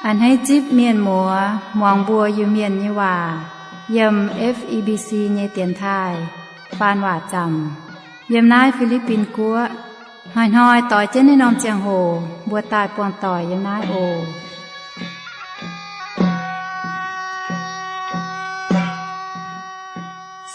A'hneiv zipv mienh muoz muangx mbuo Iu-Mienh nyei waac yiem F E B C nyei dienx taaih faan waac zaamc yiem naaiv Fi^li^bin Guoqv. Hnoi-hnoi doix jienv naaiv norm ziangh hoc mbuo daaih buangh doic yiem naaiv oc.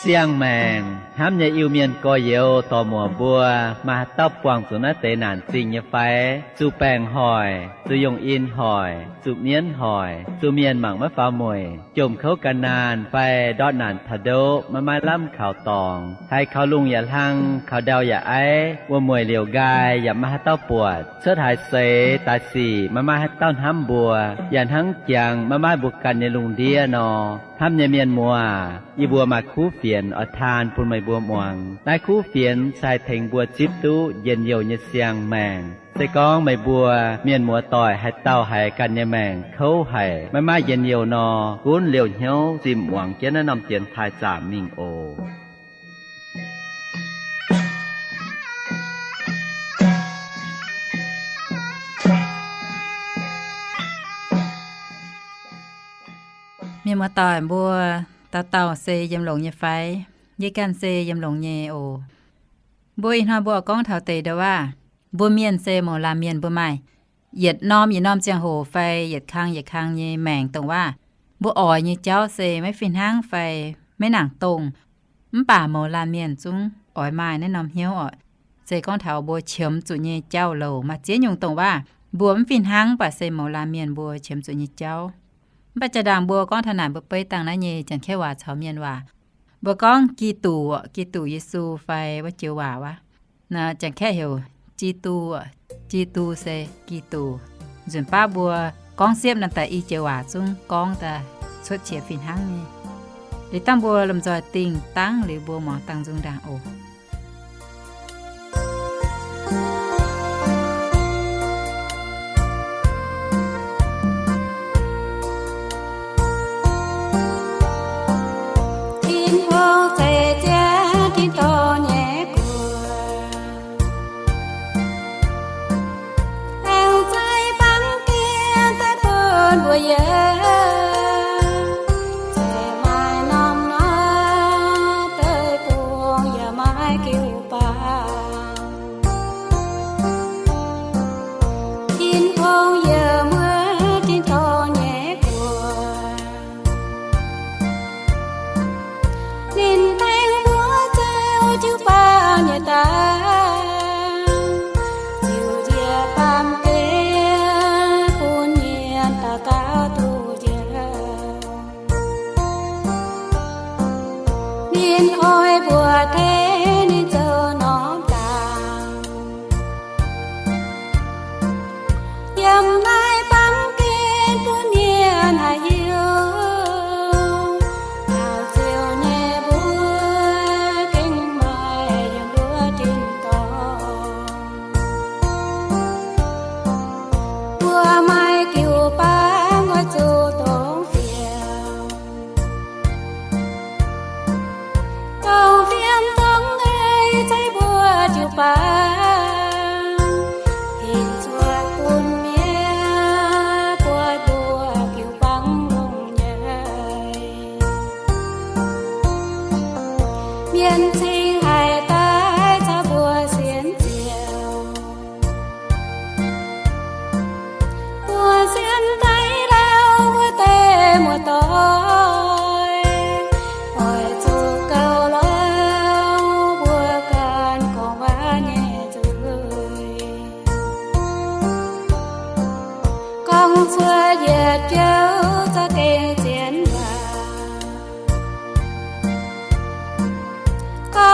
Siang-maengc hnamv nyei Iu-Mienh gorx-youz dorc-muoc mbuo, maaih haaix dauh buangh zuqc naaiv deix naanc zingh nyei fai? Zuqc baengc hoic, zuqc yongh in hoic, zuqc mienv hoic, zuqc mienh mangc maiv faaux mueic, jomc kouv gan naanh fai ndortv naanc taux ndoqv maiv maaih lamh kaux dorngx, haiz kaux lungh yaac hlang, kaux ndau yaac aiv, wuom-mueic liouc nqaai yaac maiv maaih haaix dauh buatc, cuotv haaix seix daaih sic maiv maaih haaix dauh hnamv mbuo, yaac hnangv jangx maiv maaih mbuo ganh nyei lungh ndiev nor. Hnamv nyei mienh muoz, yie mbuo maaih kuv fienx oix taan bun meih mbuo muangx. Naaiv kuv fienx se haih tengx mbuo zipv duqv njien-youh nyei siang-maengc. Se gorngv meih mbuo mienh muoz doic haaix dauh haiz ganh nyei maengc kouv haic, maiv maaih njien-youh nor, gunv liouh hnyouv zimh muangx jienv naaiv norm dienx taaih zaamc mingh oc. Mienh muoz doic mbuo, dauh dauh se yiem longx nyei fai? Yie ganh se yiem longx nyei oc. Mbuo ih hnoi mbuo oix gorngv taux deix ndau-waav, mbuo mienh se mouz laanh mienh, mbuo maaih yietc norm yietc norm ziangh hoc fai yietc kang yietc kang nyei maengc dongh waav. Mbuo oix nyei jauv se maiv fih hnangv fai maiv nangc dongh. Mv baac mouz laanh mienh zungv oix maaih naaiv norm hnyouv oc. Se gorngv taux mbuo qiemx zuqc nyei jauv-louc maaih ziex nyungc dongh waav mbuo mv fih hnangv, mv baac se mouz laanh mienh mbuo qiemx zuqc nyei jauv. Mv baac jaa-ndaangc mbuo gorngv taux naaic mbuo beiv dangh naaiv nyei Janx-Kaeqv waac caux mienh waac. Mbuo gorngv Giduc, Giduc Yesu fai wuov joux waac wuov, Janx-Kaeqv heuc Giduc, Giduc se Giduc. Nzunc baav mbuo gorngv siepv naaiv daaih i joux waac zungv gorngv daaih cuotv qiex fih hnangv nyei. Liuz dangh mbuo lomh nzoih dingh dangv liuz mbuo muangx dangh nzung ndaangc oc. Tin-Hungh zeix jienv tin-dorngh nyei guoqv, laengz zeix baamh gen daaih bun mbuo yiem. Zeiz maaih norm-norm deic-bung yaac maaih jiu-baang. Tin-Hungh yiem wuov tin-dorngh nyei guoqv, ninh tengx mbuo zoux jiu-baang nyei daaih, ziux njiec baamh gen bun mienh dauh dauh duqv njoux. Ninh oix mbuo tengx ninh zoux norm dangx, yiem naaiv baamh gen bun mienh haih hiuv. Taux ziouc nyei mbuo gengh maaih yiem wuov tin-dorngh. Mbuo maaih jiu-baang oix zuqc dongh fienx, dongh fienx dongh ei zeiz mbuo jiu-baang, hinc cuotv bun mienh buatc mbuo jiu-baang longx nyei. Mienh cingx haih daaih caux mbuo sienx Ziouv. Mbuo sienx daaih lauh wuov deix muoz-doic, oix zuqc gauh lorz mbuo ganh gorngv waac nyei nzuih, gorngv cuotv yietc jouh za'gengh zien waac. Gorngv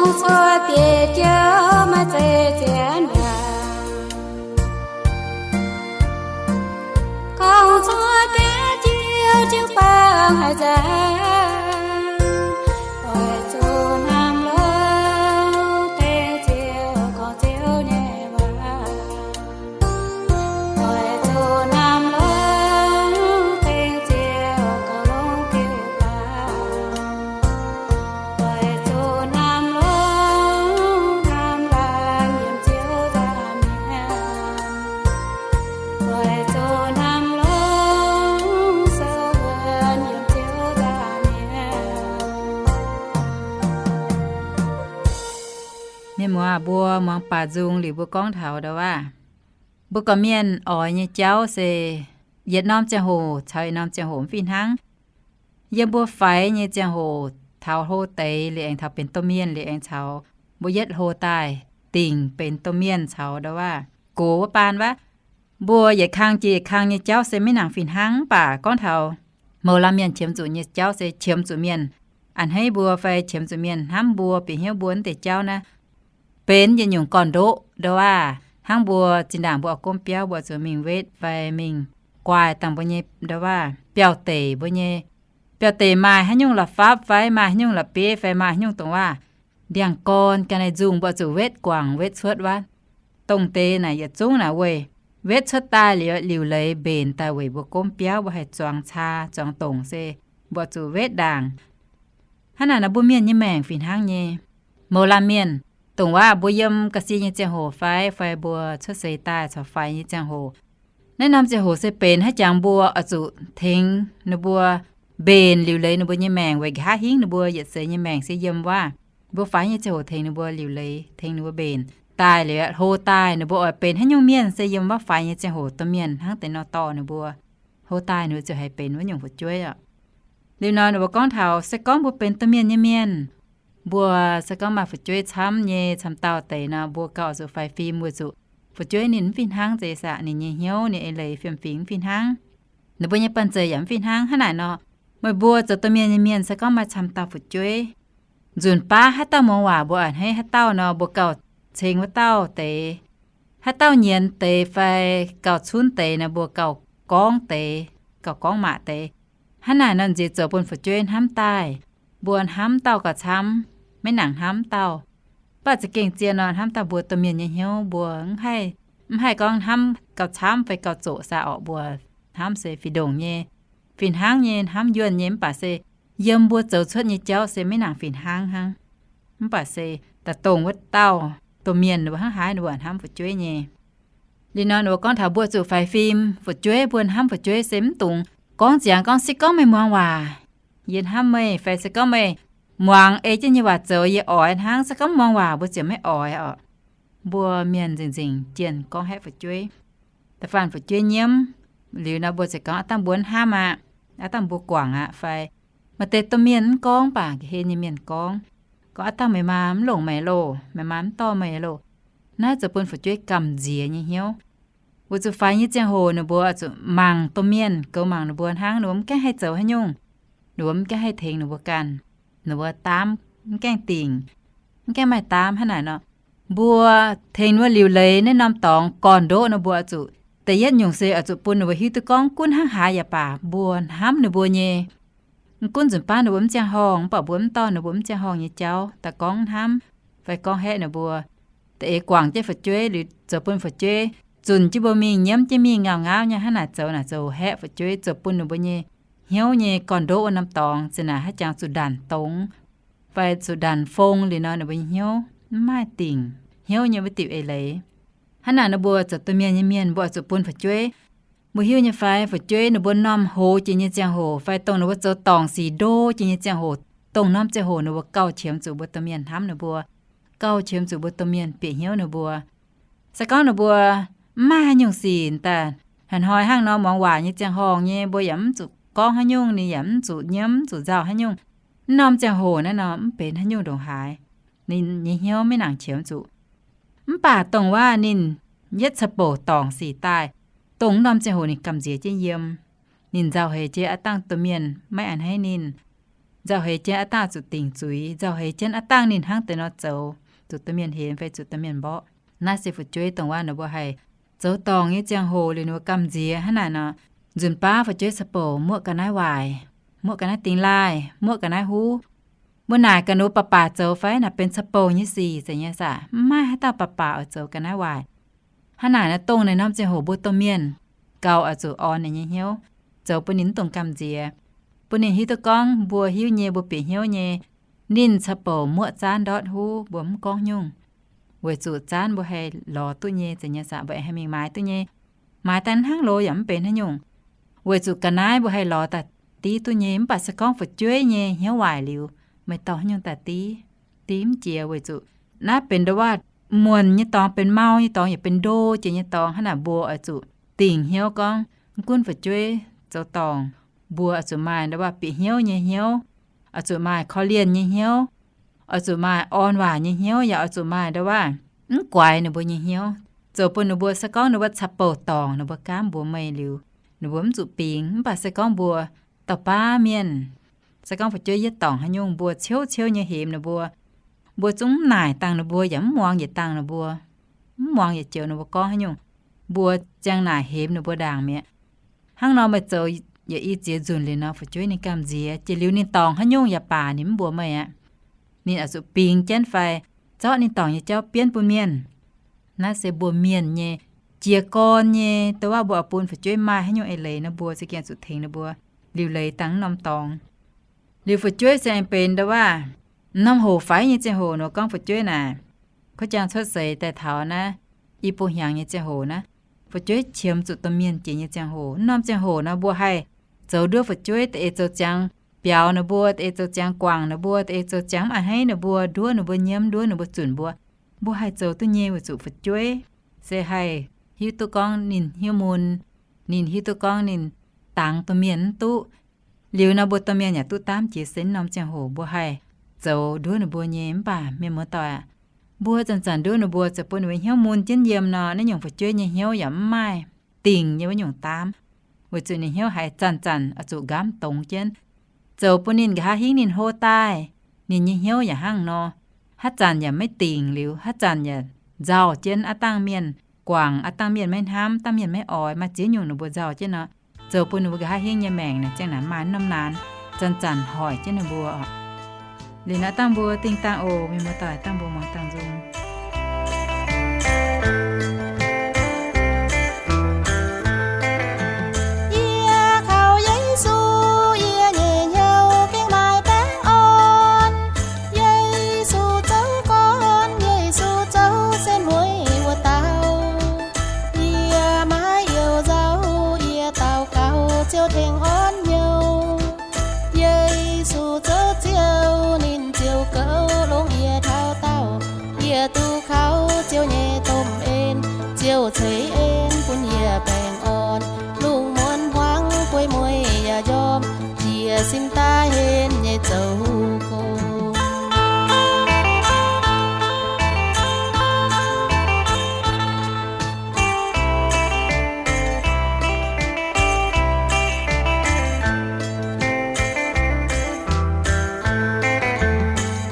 Cuotv biei jiouv maiv zeiz zien waac, gorngv cuotv biei jiouv jiu-baang haaix zanc, oix zuqc hnamv longx dengv Ziouv gorngv Ziouv nyei waac. Oix zuqc hnamv longx dengv Ziouv gorngv longx jiu-baang. Oix zuqc hnamv longx hnamv laanh yiem Ziouv nzaangc mienh. Oix zuqc hnamv longx sou wuonx yiem Ziouv nzaangc mienh. Mienh muoz, mbuo muangx baac nzung liuz mbuo gorngv taux ndau waac. Mbuo gorqv-mienh oix nyei jauv se yietc norm ziangh hoc caux yietc norm ziangh hoc mv fih hnangv. Yiem mbuo faix nyei ziangh hoc taux hlo deix liuz aengx taux benx domh mienh liuz aengx caux mbuo yietv hlo daaih dingc benx domh mienh caux ndau waac gox wuov baan wuov. Mbuo yietc kang jiex yietc kang nyei jauv se maiv nangc fih hnangv. Mv baac gorngv taux mouz laanh mienh qiemx zuqc nyei jauv se qiemx zuqc mienh a'hneiv mbuo fai qiemx zuqc mienh hnamv mbuo, bieqc hnyouv mbuo wuov deix jauv naaiv benx yietc nyungc gorn-ndoqv ndau waac. Hnangv mbuo zinh ndaangc mbuo oix gomv biauv, mbuo zuqc mingh wetv fai mingh guaaih dangh mbuo nyei ndau waac biauv-deic, mbuo nyei biauv-deic maaih haaix nyungc la'fapv fai maaih haaix nyungc la'bieiv fai maaih haaix nyungc dongh waac ndiangx-gorn ga'naaiv nzungh, mbuo zuqc wetv guangc wetv cuotv wuov. Dongh deix naaic yietc zungv naaic weic wetv cuotv daaih liuz, liuc leiz mbenc daaih weic mbuo gomv biauv, mbuo haih zuangx caa zuangx dongc se mbuo zuqc wetv ndaangc. Hnangv naaic nor mbuo mienh nyei maengc fih hnangv nyei. Mouz laanh mienh, dongh waac mbuo yiem ga'sie nyei ziangh hoc fai, fai mbuo cuotv seix daaih caux faix nyei ziangh hoc, naaiv norm ziangh hoc se benx haaix jangx mbuo oix zuqc tengx ninh mbuo mbenc liuc leiz ninh mbuo nyei maengc weic nqa'haav hingv ninh mbuo yietc seix nyei maengc se yiem waac. Mbuo faix nyei ziangh hoc tengx ninh mbuo liuc leiz, tengx ninh mbuo mbenc daaih liuz, hlo daaih ninh mbuo oix benx haaix nyungc mienh se yiem waac faix nyei ziangh hoc domh mienh hnangv deix nor dorh ninh mbuo. Hlo daaih ninh mbuo ziouc haih benx wuov nyungc fu'jueiv oc. Liuz nor ninh mbuo gorngv taux se gorngv mbuo benx domh mienh nyei mienh, mbuo se gorngv maaih fu'jueiv camv nyei camv dauh deix nor, mbuo gauh zuqc faix fim weic zuqc fu'jueiv ninh mv fih hnangv zeiz aqv. Ninh nyei hnyouv, ninh eix leiz fiem-fingx mv fih hnangv. Ninh mbuo nyei banh zeic yaac mv fih hnangv. Hnangv naaic nor, meih mbuo zoux domh mienh nyei mienh se gorngv maaih camv dauh fu'jueiv, nzunc baav haaix dauh muangx waac mbuo a'hneiv haaix dauh nor, mbuo gauh ceng wuov dauh deix. Haaix dauh nyienz deix fai gauh cunv deix nor, mbuo gauh gorngv deix, gauh gorngv maac deix. Hnangv naaic nor nziex zoux bun fu'jueiv hnamv daaih, mbuo hnamv dauh gauh camv, maiv nangc hnamv dauh. Mv baac za'gengh zien nor, hnamv dauh mbuo domh mienh nyei hnyouv mbuo mv haih, mv haih gorngv hnamv gauh camv fai gauh zoqc saah orqc. Mbuo hnamv se fih ndongc nyei, fih hnangv nyei, hnamv yuonh nyei, mv baac se yiem mbuo zoux cuotv nyei jauv se maiv nangc fih hnangv hnangv. Mv baac se daaih dongh wuov dauh domh mienh ninh mbuo hnangv haaix ninh mbuo hnamv fu'jueiv nyei. Liuz nor ninh mbuo gorngv taux mbuo zuqc faix fim fu'jueiv, mbuo hnamv fu'jueiv se mv dungx gorngv ziangx gorngv, se gorngv meih muangx waac, yie hnamv meih, fai se gorngv meih muangx ei jienv nyei waac zoux, yie oix hnangv, se gorngv muangx waac mbuo ziouc maiv oix oc. Mbuo mienh nzengc-nzengc jienh gorngv haeqv fu'jueiv. Da'faanh fu'jueiv nyiemv liuz nor, mbuo ziouc gorngv, aav dangh mbuo mv hnamv aqv, aav dangh mbuo guangc aqv, fai maaih deix domh mienh mv gorngv, mv baac ga'hlen nyei mienh gorngv, gorngv, aav dangh meih maa mv longc meih loh, meih maa mv dorh meih loh. Naaiv zoux bun fu'jueiv gamh nziex nyei hnyouv. Weic zuqc faix nyei ziangh hoc ninh mbuo zuqc mangc domh mienh, goux mangc ninh mbuo hnangv, ninh mbuo mv gaengh haih zoux haaix nyungc. Ninh mbuo mv gaengh haih tengx ninh mbuo ganh, ninh mbuo daamv mv gaengh dingc, mv gaengh maaih daamv. Hnangv naaic nor, mbuo tengx ninh mbuo liuc leiz naaiv norm dorngx gorn-ndoqv nor, mbuo oix zuqc da'yietv nyungc se oix zuqc bun ninh mbuo hiuv duqv gorngv gunv hnangv haaix yaac baac mbuo hnamv ninh mbuo nyei. Mv gunv nzunc baav ninh mbuo mv ziangh horngh, mv baac mbuo mv dorh ninh mbuo mv ziangh horngh nyei jauv daaih gorngv hnamv fai gorngv haeqv ninh mbuo. Da'eix guangc jienv fu'jueiv liuz zoux bun fu'jueiv zunc jienv mbuo mingh, nyiemv jienv mingh, ngauh ngaauv nyei hnangv naaic zoux naaic zoux haeqv fu'jueiv, zoux bun ninh mbuo nyei hnyouv nyei gorn-ndoqv wuov norm dorngx zinh naaic haaix jangx zuqc ndanc dongz fai zuqc ndanc fong liuz nor, ninh mbuo nyei hnyouv mv maaih dingc, hnyouv nyei wuov diuc eix leiz. Hnangv naaic nor mbuo zoux domh mienh nyei mienh mbuo oix zuqc bun fu'jueiv, mbuo hiuv nyei fai, fu'jueiv ninh mbuo norm hoz jiex nyei ziangh hoc fai dongh ninh mbuo zoux dorngc sic ndo jiex nyei ziangh hoc, dongh norm ziangh hoc ninh mbuo gauh qiemx zuqc mbuo domh mienh hnamv ninh mbuo, gauh qiemx zuqc mbuo domh mienh bieqc hnyouv ninh mbuo. Se gorngv ninh mbuo mv maaih haaix nyungc sic daaih, hnoi-hnoi hnangv nor muangx waac nyei ziangh horngh nyei, mbuo yaac mv zuqc gorngv haaix nyungc, ninh yaac mv zuqc nyiemv, mv zuqc nzauh haaix nyungc, mv norm ziangh hoc naaiv nor mv benx haaix nyungc ndongc haaix. Ninh nyei hnyouv maiv nangc qiemx zuqc. Mv baac dongh waac ninh yietv ca'bouc dorngc sic daaih, dongh mv norm ziangh hoc ninh gamh nziex jienv yiem. Ninh nzauh heix jienv aav dangh domh mienh maiv a'hneiv ninh. nzauh heix jienv aav dangh zuqc dingc zuiz, nzauh heix jienv aav dangh ninh hnangv deix nor zoux, zuqc domh mienh henx fai zuqc domh mienh mborqv. Naaiv se fu'jueiv dongh waac ninh mbuo haih zoux dorngc nyei ziangh hoc liuz ninh mbuo gamh nziex hnangv naaic nor. Nzunc baav fu'jueiv ca'bouc muoqv ga'naaiv waaic, muoqv ga'naaiv dingx laaih, muoqv ga'naaiv huv. Mbuo naaic ga'naaiv baac baac zoux fai naaic benx ca'bouc nyei sic zeiz nyei saah? Mv maaih haaix dauh baac baac oix zoux ga'naaiv waaic. Hnangv naaic nor dongh naaiv norm ziangh hoc mbuo domh mienh gauh oix zuqc orn ninh nyei hnyouv, zoux bun ninh mv dungx gamh nziex, bun ninh hiuv duqv gorngv mbuo hiuv nyei, mbuo bieqc hnyouv nyei. Ninh ca'bouc muoqv zaanv ndortv huv mbuo mv gorngv nyungc, weic zuqc zaanv mbuo haih lorz duqv nyei zeiz nyei saah? Mbuo haih mingh maaiz duqv nyei. Maaiz daaih hnangv loz yaac mv benx haaix nyungc, weic zuqc ga'naaiv mbuo haih lorz daaih div duqv nyei. Mv baac se gorngv fu'jueiv nyei hnyouv waaic liuz, meih dorh haaix nyungc daaih div? Div mv jiex, weic zuqc naaiv benx ndau waac muonc nyei dorngx, benx mau nyei dorngx, yaac benx ndo jiex nyei dorngx. Hnangv naaic mbuo oix zuqc dingc hnyouv gorngv, mv gunv fu'jueiv zoux dorngc, mbuo oix zuqc maaih ndau waac bieqc hnyouv nyei hnyouv, oix zuqc maaih korv-lienh nyei hnyouv, oix zuqc maaih orn waac nyei hnyouv, yaac oix zuqc maaih ndau waac mv guaix ninh mbuo nyei hnyouv, zoux bun ninh mbuo se gorngv ninh mbuo ca'bouc dorngc, ninh mbuo gaamv mbuox meih liuz, ninh mbuo mv zuqc bingx. Mv baac se gorngv mbuo dauh baav mienh, se gorngv fu'jueiv yietv dorngc haaix nyungc, mbuo ciouv ciouv nyei hemx ninh mbuo, mbuo zungv mv naaic dangh ninh mbuo, yaac mv muangx yietc dangh ninh mbuo, mv muangx yietc joux ninh mbuo gorngv haaix nyungc, mbuo ziang naaic hemx ninh mbuo ndaangc mi'aqv. Hnangv nor meih zoux yaac i ziex nzunc liuz nor, fu'jueiv ninh gamh nziex jiex liuz, ninh dorngc haaix nyungc yaac baac ninh mv mbuox meih aqv. Ninh oix zuqc bingx jienv fai zorqv ninh dorngc nyei jauv bienv bun mienh. Naaiv se mbuo mienh nyei jiez gorn nyei ndau waac mbuo oix bun fu'jueiv maaih haaix nyungc eix leiz nor, mbuo za'gengh zuqc tengx ninh mbuo liuc leiz dangh wuov norm dorngx. Liuz fu'jueiv se aengx benx ndau waac norm hoc faix nyei ziangh hoc nor, gorngv fu'jueiv naaic, kuv jangx cuotv seix daaih taux naaiv i buo hnyangx nyei ziangh hoc naaiv, fu'jueiv qiemx zuqc domh mienh jiex nyei ziangh hoc. Wuov norm ziangh hoc nor mbuo haih zoux nduov fu'jueiv, da'eix zoux ziangx biaux ninh mbuo, da'eix zoux ziangx guangc ninh mbuo, da'eix zoux ziangx mv a'hneiv ninh mbuo, nduov ninh mbuo nyiemv, nduov ninh mbuo zunc mbuo. Mbuo haih zoux duqv nyei weic zuqc fu'jueiv se haih hiuv duqv gorngv ninh hnyouv mun, ninh hiuv duqv gorngv ninh dangx domh mienh mv duqv. Liuz nor mbuo domh mienh yaac duqv daamv jiex se wuov norm ziangh hoc mbuo haih zoux nduov ninh mbuo nyei. Mv baac mienh muoz-doic aac, mbuo zanc-zanc nduov ninh mbuo zoux bun ninh mbuo hnyouv mun jienv yiem nor, naaiv nyungc fu'jueiv nyei hnyouv yaac mv maaih dingc nyei wuov nyungc daamv, weic zuqc ninh hnyouv haiz zanc-zanc oix zuqc nqamv dongz jienv, zoux bun ninh nqa'haav hingv ninh hlo daaih, ninh nyei hnyouv yaac hnangv nor, haav zanc yaac maiv dingc liuz, haav zanc yaac nzauh jienv aav dangh mienh guangc, aav dangh mienh maiv hnamv, dangh mienh maiv oix, maaih ziex nyungc ninh mbuo nzauh jienv nor, zoux bun ninh mbuo nqa'haav hingv nyei maengc naaic ziang naaic maaih norm naanx zanc-zanc hoic jienv ninh mbuo oc. Liuz naaiv dangh mbuo dingh dangh oc, mienh muoz-doic, dangh mbuo muangx dangh nzung. Yie kaux Yesu, yie nyei hnyouv gengh maaih baengh orn. Yesu zoux gorn, Yesu zoux sen mueiz wuov dauh. Yie maiv youc nzauh, yie daux gaux Ziouv tengx orn hnyouv. Yesu zoux Ziouv, ninh ziouc goux longx yie taux daauh. Yie duqv kaux Ziouv nyei domh en, Ziouv ceix en bun yie baengh orn. Lungh muonz hmuangx bueix mueiz yaac njormh, jiez sin daaih henv nyei zoux gong.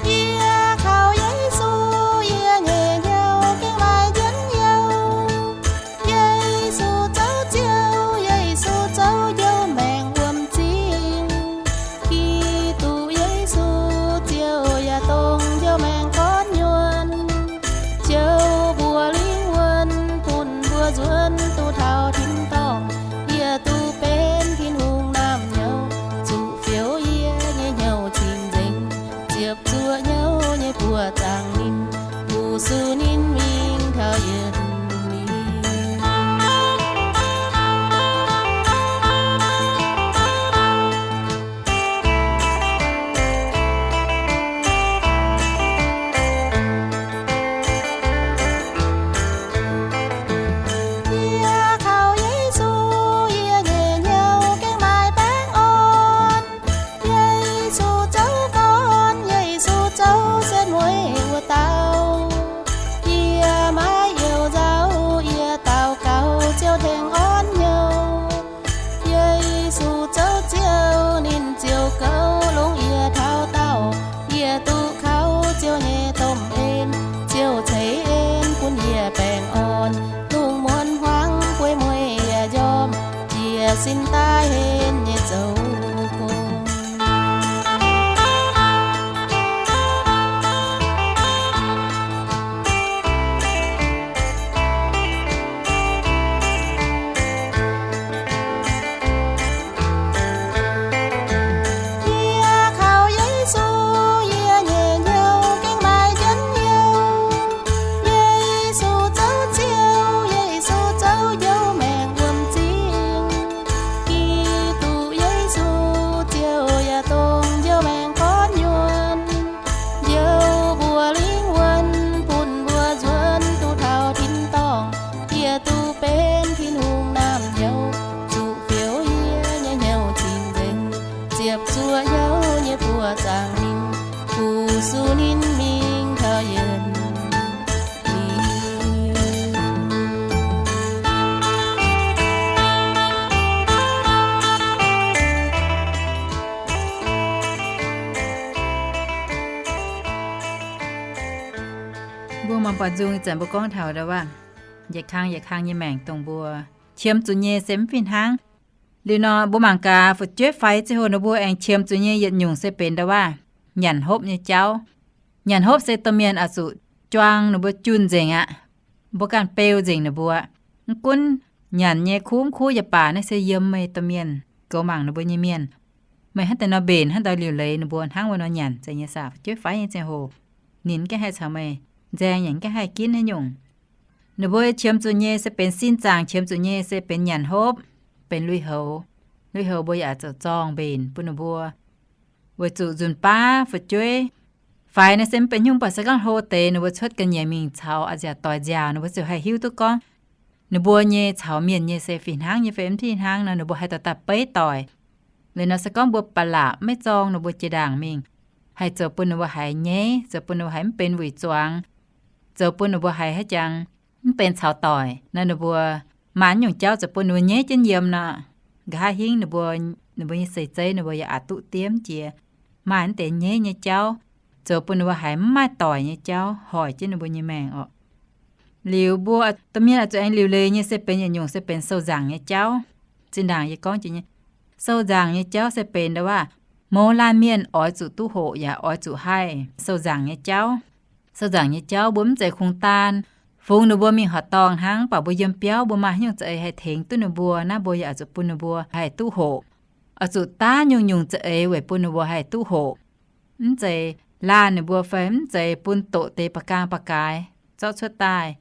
Yie kaux Yesu, yie nyei hnyouv gengh maaih njien-youh. Yesu zoux Ziouv, Yesu zoux Njoux Maengc Wuom-Zingh. Giduc Yesu ziepc zuoqv hnyouv nyei buoz zaangc ninh, fu su ninh mingh taux yienx liuz. Mbuo mangc buatc nzung ih zanc mbuo gorngv taux ndau waac, yietc kang yietc kang nyei maengc dongh mbuo qiemx zuqc nyei se mv fih hnangv. Liuz nor, mbuo mangc gaax fu'jueiv faix ziangh hoc ninh mbuo aengx qiemx zuqc nyei yietc nyungc se benx ndau waac nyanc hopv nyei jauv. Nyanc hopv se domh mienh oix zuqc juang ninh mbuo junh nzengc aqv. Mbuo ganh beu nzengc ninh mbuo. Mv gunv nyanc nyei kuv mv kuv yaac baac, naaiv se yiem meih domh mienh goux mangc ninh mbuo nyei mienh. Meih hnangv deix nor mbenc hnangv deix liuc leiz ninh mbuo hnangv wuov nor nyanc nzengc nyei saah. Fu'jueiv faix nyei ziangh hoc, ninh mv gaengh haih caux meih nzaeng, yaac mv gaengh haih ginv haaix nyungc. Ninh mbuo qiemx zuqc nyei se benx sin zaangc, qiemx zuqc nyei se benx nyanc hopv, benx lui-houx. Lui-houx mbuo yaac zoux zorng mbenc bun ninh mbuo. Weic zuqc nzunc baav fu'jueiv faix naaiv se mv benx hnyungv, baac se gorngv hlo deix ninh mbuo cuotv ga'nyiec mingh caux a'nziaauc doic nziaauc, ninh mbuo ziouc haih hiuv duqv gorngv ninh mbuo nyei caux mienh nyei se fih hnangv nyei fai mv fih hnangv nor, ninh mbuo haih dorh daaih beiv doic. Liuz nor se gorngv mbuo ba'laqc maiv zorng ninh mbuo jiex ndaangc mingh, haih zoux bun ninh mbuo haiz nyaiv, zoux bun ninh mbuo haiz mv benx wuic zuangx, zoux bun ninh mbuo haiz haaix jangx mv benx caux doic nor, ninh mbuo maaih nyungc jauv zoux bun ninh mbuo nyaiv jienv yiem nor, nqa'haav hingv ninh mbuo, ninh mbuo nyei seix zeiv ninh mbuo yaac aqc duqv diev mv jiex. Maaih naaiv deix nyaiv nyei jauv zoux bun ninh mbuo haiz mv maaih doic nyei jauv hoic jienv ninh mbuo nyei maengc orqc. Liuz mbuo domh mienh oix zuqc aengx liuc leiz nyei se benx yietc nyungc se benx sou nzaangc nyei jauv. Zinh ndaangc yie gorngv jiex nyei, sou nzaangc nyei jauv se benx ndau waac mouz laanh mienh oix zuqc duqv hoqc yaac oix zuqc haih sou nzaangc nyei jauv. Sou nzaangc nyei jauv mbuo mv zeiz kungx daan fungx ninh mbuo mingh horqc dorngh hnangv, mv baac mbuo yiem biauv mbuo maaih haaix nyungc za'eix haih tengx duqv ninh mbuo naaiv, mbuo yaac oix zuqc bun ninh mbuo haih duqv hoqc. Oix zuqc daav nyungc-nyungc za'eix weic bun ninh mbuo haih duqv hoqc. Mv zeiz laanh ninh mbuo fai mv zeiz bun doqc deix ba'gaang ba'gaaix zorqv cuotv daaih.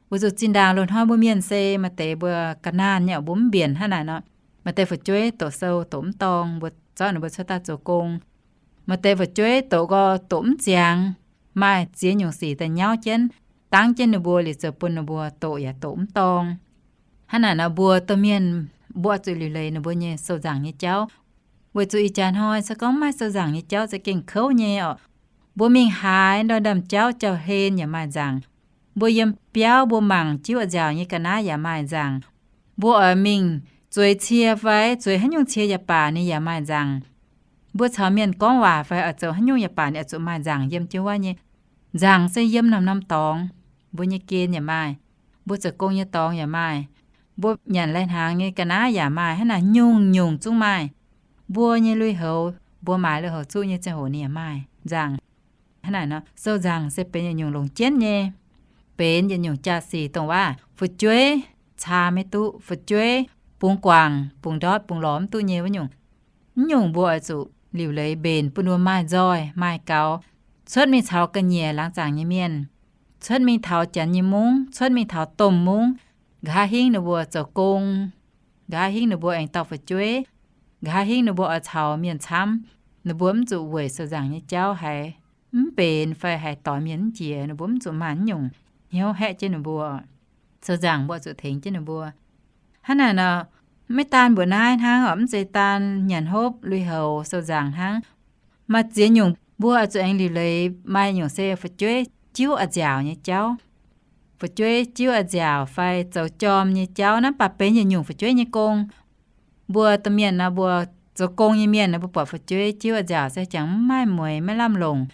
Weic zuqc zinh ndaangc loz-hnoi mbuo mienh se maaih deix mbuo ga'naanh nyei, mbuo mv mbienc hnangv naaic nor, maaih deix fu'jueiv doqc sou doqc mv dorng, mbuo zorqv ninh mbuo cuotv daaih zoux gong. Maaih deix fu'jueiv doqc nqoi doqc mv ziangx, maaih ziex nyungc sic daaih nyauv jienv, dangv jienv ninh mbuo liuz zoux bun ninh mbuo doqc yaac doqc mv dorng. Hnangv naaic nor mbuo domh mienh mbuo oix zuqc liuc leiz ninh mbuo nyei sou nzaangc nyei jauv. Weic zuqc ih jaax hnoi se gorngv maaih sou nzaangc nyei jauv za'gengh kouv nyei orqc. Mbuo mingh haaix ndau ndaamv-jauv jauv-hlen yaac maaih nzaangc. Mbuo yiem biauv mbuo mangc jiuv a'nziaauc nyei ga'naaiv yaac maaih nzaangc. Mbuo oix mingh zueiz cie fai zueiz haaix nyungc cie yaac baac ninh yaac maaih nzaangc. Mbuo caux mienh gorngv waac fai oix zoux haaix nyungc yaac baac ninh oix zuqc maaih nzaangc yiem jienv wuov nyei. Nzaangc se yiem norm-norm dorngx. Mbuo nyei gen yaac maaih, mbuo zoux gong nyei dorngx yaac maaih, mbuo nyanc lai-hnaangx nyei ga'naaiv yaac maaih, hnangv naaic nyungc-nyungc zungv maaih. Mbuo nyei lui-houx, mbuo maaiz lui-houx zuqv nyei ziangh hoc ninh yaac maaih nzaangc. Hnangv naaic nor sou nzaangc se benx yietc nyungc longc jienv nyei, benx yietc nyungc jaax-sic dongh waac fu'jueiv caa maiv duqv, fu'jueiv bungx guangc, bungx ndortv, bungx lorz mv duqv nyei wuov nyungc. Mv nyungc mbuo oix zuqc liuc leiz mbenc bun ninh mbuo maaih nzoih maaih gaux, cuotv mingh caux ga'nyiec laangz zaangc nyei mienh, cuotv mingh taux janx nyei mungv, cuotv mingh taux domh mungv, nqa'haav hingv ninh mbuo zoux gong, nqa'haav hingv ninh mbuo aengx dorh fu'jueiv, nqa'haav hingv ninh mbuo oix caux mienh camv, ninh mbuo mv zuqc weic sou nzaangc nyei jauv haiz mv benx fai haiz doix mienh mv jiex, ninh mbuo mv zuqc maaih naaiv nyungc hnyouv haeqv jienv ninh mbuo. Sou nzaangc mbuo zuqc tengx jienv ninh mbuo. Hnangv naaic nor, maiv daan mbuoqc naaiv hnangv orqc, mv zeiz daan nyanc hopv lui-houx sou nzaangc hnangv. Maaih ziex nyungc mbuo oix zuqc aengx liuc leiz. Maaih nyungc se fu'jueiv jiuv a'nziaauc nyei jauv. Fu'jueiv jiuv a'nziaauc fai zoux jorm nyei jauv, naaiv mv baac benx yietc nyungc fu'jueiv nyei gong. Mbuo domh mienh nor, mbuo zoux gong nyei mienh nor, mbuo buatc fu'jueiv jiuv a'nziaauc se jangx mv maaih mueix, maiv lamh longc,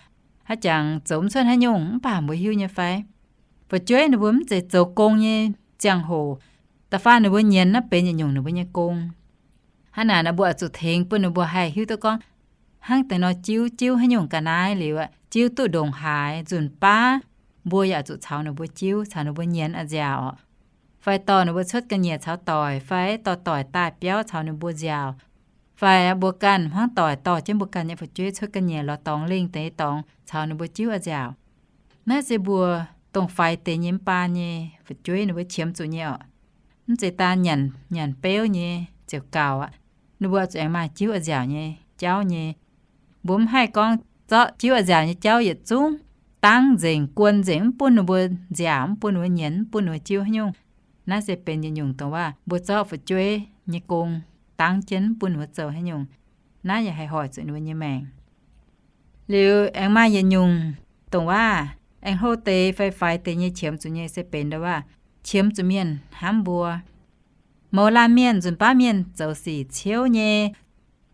haaix jangx zoux mv cuotv haaix nyungc, mv baac mbuo hiuv nyei fai? Fu'jueiv ninh mbuo mv zeiz zoux gong nyei ziangh hoc, da'faanh ninh mbuo nyienz naaiv benx yietc nyungc ninh mbuo nyei gong. Hnangv naaic nor mbuo oix zuqc tengx bun ninh mbuo haih hiuv duqv gorngv, hnangv deix nor jiuv, jiuv haaix nyungc ga'naaiv liuz, jiuv duqv ndongc haaix, nzunc baav mbuo yaac zuqc caux ninh mbuo jiuv, caux ninh mbuo nyienz a'nziaauc, fai dorh ninh mbuo cuotv ga'nyiec caux doic, fai dorh doic daaih biauv caux ninh mbuo nziaauc, fai mbuo ganh hmuangv doic dorh jienv mbuo ganh nyei fu'jueiv cuotv ga'nyiec lorz dorngx lingh deix dorngx caux ninh mbuo jiuv a'nziaauc. Naaiv se mbuo dongh faix deix nyei mv baan nyei fu'jueiv ninh mbuo qiemx zuqc nyei orqc. Mv zeiz daan nyanc, nyanc beuv nyei ziouc gaux aqv. Ninh mbuo zuqc aengx maaih jiuv a'nziaauc nyei jauv nyei. Mbuo mv haih gorngv zorqv jiuv a'nziaauc nyei jauv yietc zungv dangv nzengc, guon nzengc, mv bun ninh mbuo nziaauc, mv bun ninh mbuo nyienz, mv bun ninh mbuo jiuv haaix nyungc. Naaiv se benx yietc nyungc dongh waac mbuo zorqv fu'jueiv nyei gong dangv jienv mv bun ninh mbuo zoux haaix nyungc. Naaiv yaac haih hoic zuqc ninh mbuo nyei maengc. Liuz aengx maaih yietc nyungc dongh waav aengx hlo deix fai faix deix nyei qiemx zuqc nyei se benx ndau waav qiemx zuqc mienh hnamv mbuo. Mouz laanh mienh nzunc baav mienh zoux sic ciouv nyei,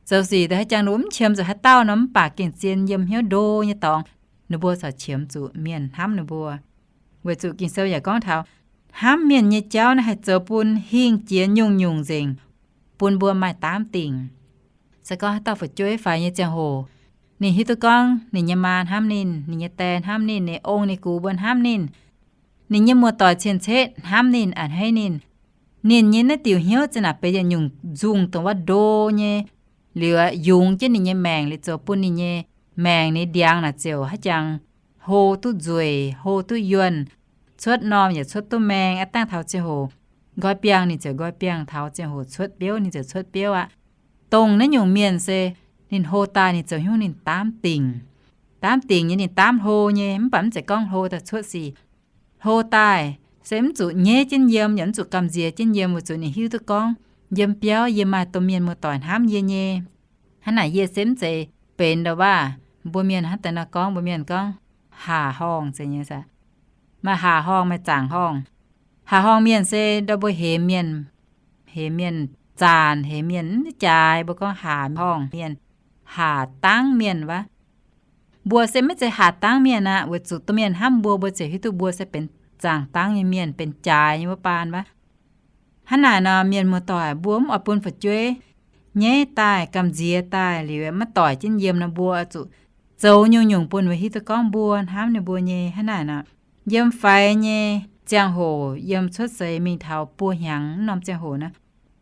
zoux sic daaih haaix jangx ninh mbuo mv qiemx zuqc haaix dauh nor, mv baac gengh zien yiem hnyouv ndo nyei dorngx, ninh mbuo corc qiemx zuqc mienh hnamv ninh mbuo. Weic zuqc Ging-Sou yaac gorngv taux hnamv mienh nyei jauv naaiv haih zoux bun hingh jiex nyungc-nyungc nzengc, bun mbuo maaih daamv dingc. Se gorngv haaix dauh fu'jueiv faix nyei ziangh hoc, ninh hiuv duqv gorngv ninh nyei maa hnamv ninh, ninh nyei die hnamv ninh, ninh ong ninh gux mbuo hnamv ninh, ninh nyei muoz-doic cien-ceqv hnamv ninh, a'hneiv ninh, ninh nyei naaiv diuc hnyouv za'naaic benx yietc nyungc nzungh dongh waav ndo nyei, liuz yungz jienv ninh nyei maengc, liuz zoux bun ninh nyei maengc ninh ndiangx naaic ziouc haaix jangx hlo duqv nzueic, hlo duqv yuonh, cuotv normh yaac cuotv duqv maeng aqv. Dangh taux ziangh hoc nqoi biangh ninh ziouc nqoi biangh, taux ziangh hoc cuotv biouv ninh ziouc cuotv biouv aqv. Dongh naaiv nyungc mienh se ninh hlo daaih ninh zoux hnyouv ninh daamv dingc. Daamv dingc nyei, ninh daamv hlo nyei, mv baac mv zeiz gorngv hlo daaih cuotv sic. Hlo daaih se mv zuqc nyeiv jienv yiem yaac mv zuqc gamh nziex jienv yiem, weic zuqc ninh hiuv duqv gorngv yiem biauv yie maaih domh mienh muoz-doic hnamv yie nyei. Hnangv naaic yie se mv zeiz benx ndau waav. Mbuo mienh hnangv deix nor gorngv, mbuo mienh gorngv haac horngh zeiz nyei aqv. Maaih haac horngh, maaih zaangc horngh. Haac horngh mienh se ndau mbuo hemx mienh, hemx mienh zaanc, hemx mienh mv jaaix, mbuo gorngv haac horngh mienh, haac dangv mienh wuov. Mbuo se maiv zeiz haac dangv mienh aqv, weic zuqc domh mienh hnamv mbuo, mbuo ziouc hiuv duqv mbuo se benx zaangc dangv nyei mienh, benx jaaix nyei wuov baan wuov. Hnangv naaic nor, mienh muoz-doic, mbuo mv oix bun fu'jueiv nyeiv daaih, gamh nziex daaih, liuz maiv doic jienv yiem nor, mbuo zuqc zoux nyungc-nyungc bun ninh mbuo hiuv duqv gorngv mbuo hnamv ninh mbuo nyei. Hnangv naaic nor, yiem faix nyei ziangh hoc, yiem cuotv seix mingh taux buo hnyangx wuov norm ziangh hoc naaiv,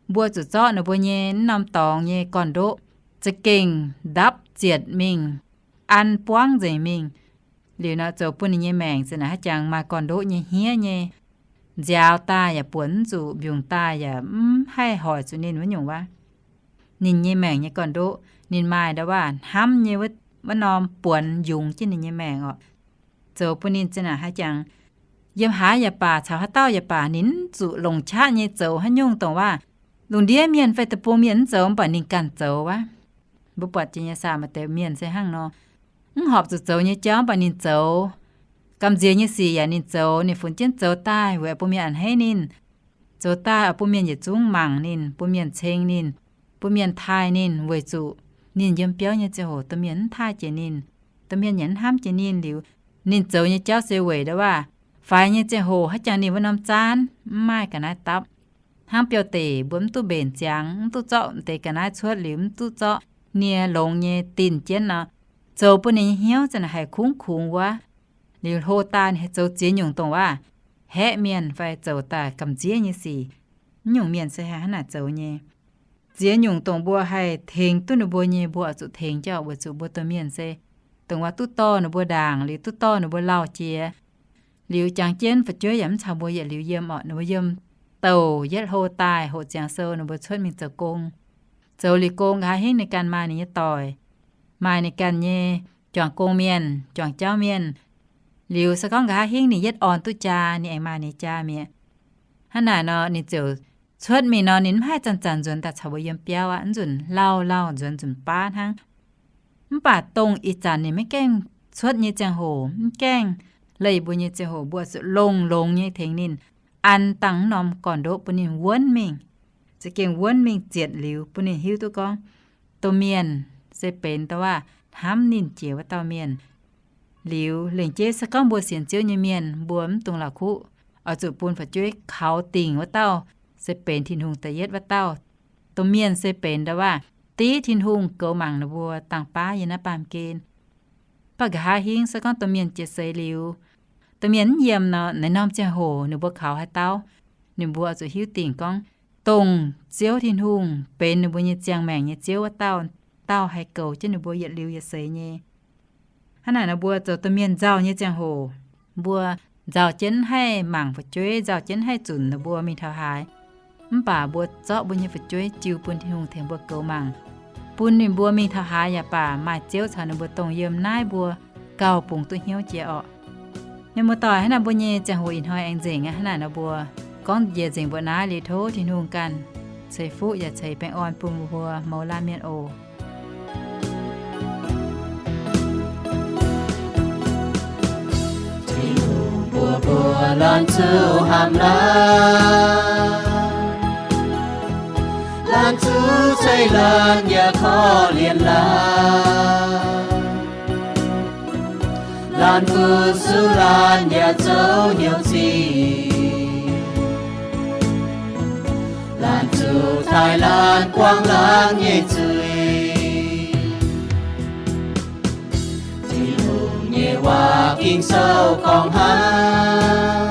mbuo zuqc zorqv ninh mbuo nyei wuov norm dorngx nyei gorn-ndoqv za'gengh ndapv zietc mingh, an buangv nzengc mingh. Liuz nor zoux bun ninh nyei maengc za'naaic haaix jangx maaih gorn-ndoqv nyei hniev nyei, nziaaux daaih yaac buatc mv zuqc, mbiungc daaih yaac mv haih hoic zuqc ninh wuov nyungc wuov. Ninh nyei maengc nyei gorn-ndoqv ninh maaih ndau waav hnamv nyei wuov norm buonx yungz jienv ninh nyei maengc orqc. Zoux bun ninh za'naaic haaix jangx yiem haaix yaac baac, caux haaix dauh yaac baac, ninh mv zuqc longc qaqv nyei zoux haaix nyungc dongh waav lungh ndiev mienh fai deic-bung mienh mv zoux mv baac ninh ganh zoux wuov. Mbuo buatc jiex nyei saah, maaih deix mienh se hnangv nor, mv horpc zuqc zoux nyei jauv mv baac ninh zoux. Gamh nziex nyei sic yaac ninh zoux, ninh funx jienv zoux daaih weic bun mienh a'hneiv ninh. Zoux daaih oix bun mienh yietc zungv mangc ninh, bun mienh ceng ninh, bun mienh taaih ninh, weic zuqc ninh yiem biauv nyei ziangh hoc domh mienh mv taaih jiex ninh, domh mienh yaac mv hnamv jiex ninh. Liuz ninh zoux nyei jauv se weic ndau waav faix nyei ziangh hoc haaix jangx ninh wuov norm zaanv mv maaih ga'naaiv dapv. Hnangv biauv-deic mbuo mv duqv mbenc ziangx, mv duqv zorqv deix ga'naaiv cuotv, liuz mv duqv zorqv nie longx nyei dinh jienv nor, zoux bun ninh nyei hnyouv za'naaic haih kungx kungx wuov. Liuz hlo daaih ninh haih zoux ziex nyungc dongh waav haeqv mienh fai zoux daaih gamh nziev nyei sic. Mv nyungc mienh se haih hnangv naaic zoux nyei. Ziex nyungc dongh mbuo haih tengx duqv ninh mbuo nyei, mbuo oix zuqc tengx jauv, weic zuqc mbuo domh mienh se dongh waav duqv dorh ninh mbuo ndaangc, liuz duqv dorh ninh mbuo lauh jiex. Liuz jangx jienv fu'jueiv yaac mv caux mbuo yietc liuz yiem orqc. Ninh mbuo yiem douc yietv hlo daaih hoqc ziangx sou ninh mbuo cuotv mingh zoux gong. Zoux liuz gong nqa'haav hingv ninh ganh maaih ninh nyei doic, maaih ninh ganh nyei juangc gong mienh, juangc jauv mienh. Liuz se gorngv nqa'haav hingv ninh yietv orn duqv jaa, ninh aengx maaih ninh jaa mi'aqv. Hnangv naaic nor ninh ziouc cuotv mingh nor, ninh mv haih zanc-zanc nzuonx daaih caux mbuo yiem biauv aqv. Mv nzunc lauh lauh nzuonx nzunc baav hnangv. Mv baac dongh ih zanc ninh maiv gaengh cuotv nyei ziangh hoc, mv gaengh leih mbuo nyei ziangh hoc, mbuo zuqc longx-longx nyei tengx ninh, an dangh wuov norm gorn-ndoqv bun ninh wuonv mingh, za'gengh wuonv mingh zietc liuz bun ninh hiuv duqv gorngv domh mienh se benx dongh waav hnamv ninh jiex wuov dauh mienh. Liuz lengc jeiv se gorngv mbuo sienx Ziouv nyei mienh, mbuo mv dungx la'kuqv, oix zuqc bun fu'jueiv kaux dingc wuov dauh se benx Tin-Hungh da'yietv wuov dauh. Domh mienh se benx dongh waav div Tin-Hungh goux mangc ninh mbuo dangh baav yiem naaiv baamh gen. Mv baac nqa'haav hingv se gorngv domh mienh jiex seix liuz, domh mienh mv yiem nor, naaiv norm ziangh hoc ninh mbuo kaux haaix dauh, ninh mbuo oix zuqc hiuv dingc gorngv dongh Ziouv Tin-Hungh benx ninh mbuo nyei ziangh maengc nyei Ziouv wuov dauh, dauh haih goux jienv ninh mbuo yietc liuz yietc seix nyei. Hnangv naaic nor mbuo zoux domh mienh nzauh nyei ziangh hoc, mbuo nzauh jienv haih mangc fu'jueiv, nzauh jienv haih zunc ninh mbuo mingh taux haaix. Mv baac mbuo zorqv mbuo nyei fu'jueiv jiu bun Tin-Hungh tengx mbuo goux mangc, bun ninh mbuo mingh taux haaix yaac baac maaih Ziouv caux ninh mbuo dongh yiem naaiv mbuo gauh bungx duqv hnyouv jiex orqc. Mienh muoz-doic, hnangv naaic mbuo nyei ziangh hoc ih hnoi aengx nzengc aqv. Hnangv naaic nor mbuo gorngv njiec nzengc mbuo naaiv liuz, tov Tin-Hungh ganh ceix fuqv yaac ceix baengh orn bun mbuo mouz laanh mienh oc. Laanh zuqc hnamv laanh, laanh zuqc ceix laanh yaac korv-lienh laanh. Laanh fu-sux laanh yaac zoux hnyouv zingh. Laanh zuqc taaih laanh buangv laanh nyei zuiz. Tin-Hungh nyei waac Ging-Sou gorngv hnangv,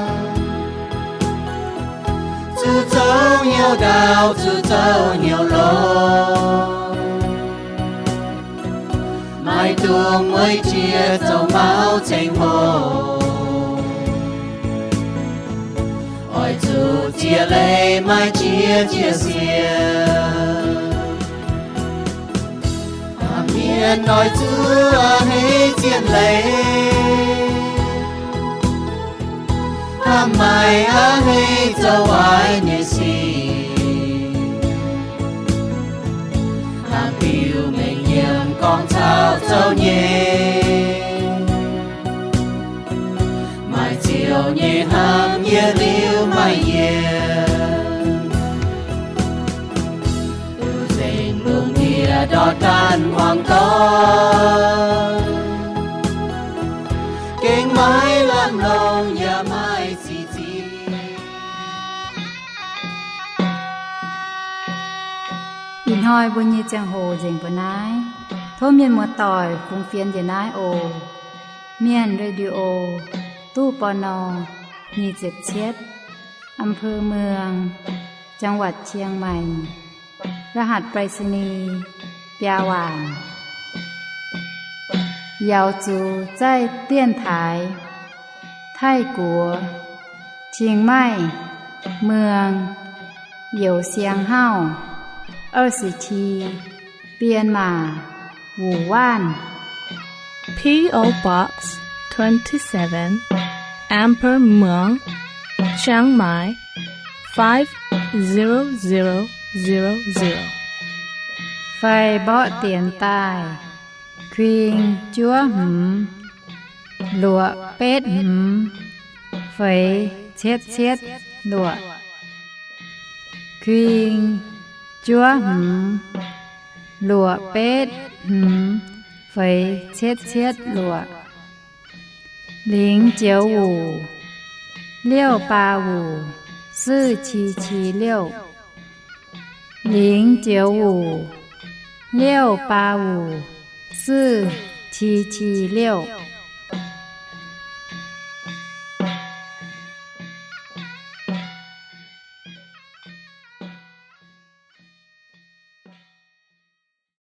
zuqc zoux hnyouv ndaauv, zuqc zoux hnyouv longx. Maiv dungx mueiz jiex zoux mauv ceng-hlo. Oix zuqc ziex leiz maaih jiex ziex siec. Hnamv mienh oix zuqc a'hneiv ziex leiz. Hnamv maaih a'hneiv zoux waaic nyei sic. Hnamv biux mengh yiem gorngv caux zoux nyei. Maaih ziouc nyei hnamv yietc liuz maaih yienc. Nzengc lungh ndiev ndortv daanh muangx doic, gengh maiv lamh longc yaac maiv zic ziex. Ih hnoi mbuo nyei ziangh hoc nzengc mbuo naaiv. Tov mienh muoz-doic fungx fienx njiec naaiv oc. Mienh Radio, ตู้ ปณ. nyic ziepc cietv, อำเภอเมือง จังหวัดเชียงใหม่ รหัสไปรษณีย์ biaa waanc. Yaux zuqc zaih 电台 Taiv-Guoqv, Chiang Mai, เมือง Youz Siang Hauv, 二十七, Bienh Maac, Wuc Waanv. P O Box twenty-seven, อำเภอเมือง Chiang Mai, five zero zero zero zero. Fai mborqv dienx daaih: kuing juov hmz luoqc betv hmz feix cietv cietv luoqc. Kuing juov hmz luoqc betv hmz feix cietv cietv luoqc. 零九五 六八五 四七七六. 零九五 六八五 四七七六.